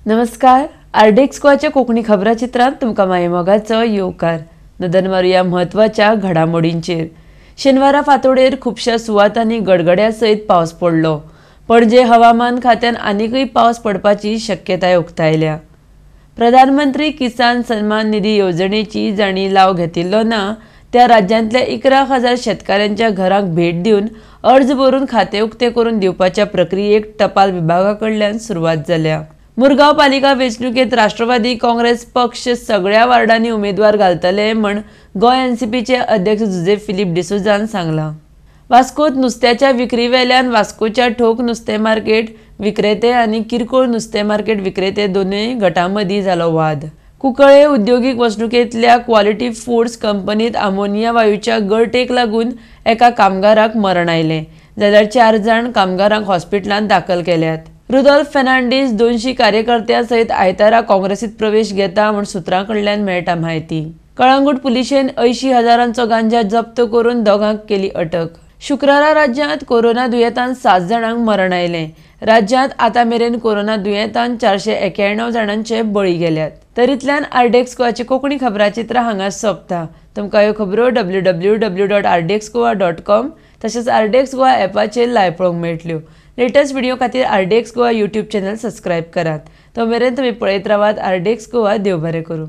नमस्कार, आरडीएक्स गोवाच्या कोंकणी खबराचित्रांत तुमकां मायेमोगाचो येवकार. नदर मारुया म्हत्वाच्या घडामोडींचेर. शेनवारा फांतोडेर खुबश्या सुवातांनी गडगड्या सयत पावस पडलो. पणजे हवामान खात्यान आनीकय पावस पडपाची शक्यताय उक्तायल्या. प्रधानमंत्री किसान सन्मान निधी येवजणेची जांणी लाव घेतिल्लो ना त्या राज्यांतल्या 11,000 शेतकारांच्या घरांक भेट दिवन अर्ज भरून खातें उक्तें करून दिवपाच्या प्रक्रियेक टपाल विभागा कडल्यान सुरवात जाल्या. मुरगांव पालिका वेंचणुकेंत राष्ट्रवादी काँग्रेस पक्ष सगळ्या वार्डांनी उमेदवार घालतले म्हण गोंय एनसीपीचे अध्यक्ष जुझे फिलीप डिसोझान सांगलां. वास्कोत नुस्त्याच्या विक्री वेल्यान वास्कोच्या ठोक नुस्तें मार्केट विक्रेते आनी किरकोळ नुस्तें मार्केट विक्रेते दोनूय गटां मदीं जालो वाद. कुंकळे उद्योगीक वसणुकेंतल्या क्वालिटी फूड्स कंपनीत अमोनिया वायूच्या गळटेक लागून एका कामगाराक मरण आयलें, जाल्यार 4 जाण कामगारांक हॉस्पिटलांत दाखल केल्यात. रुदोल्फ फेर्नांडीस 200 कार्यकर्त्यां सयत आयतारा काँग्रेसीत प्रवेश घेता म्हूण सुत्रां कडल्यान मेळटा म्हायती. कळंगूट पुलिशेन 80,000 गांजा जप्त करून दोगांक केली अटक. शुक्रारा राज्यांत कोरोना दुयेंतान 7 जाणांक मरण आयलें. राज्यांत आतां मेरेन कोरोना दुयेंतान 491 जाणांचे बळी गेल्यात. तरीतल्यान आरडीएक्स गोवाची कोंकणी खबराचित्र हांगा सोंपता. तुमकां ह्यो खबरो www.rdxgoa.com तशेंच आरडीएक्स गोवा ॲपाचेर लायव्ह पळोवंक मेळटल्यो. लेटस्ट व्हिडिओ खातीर RDX Goa YouTube channel subscribe करात. तो मेरेन तुमी पळयत रावात आरडीएक्स गोवा. देव बरें करूं.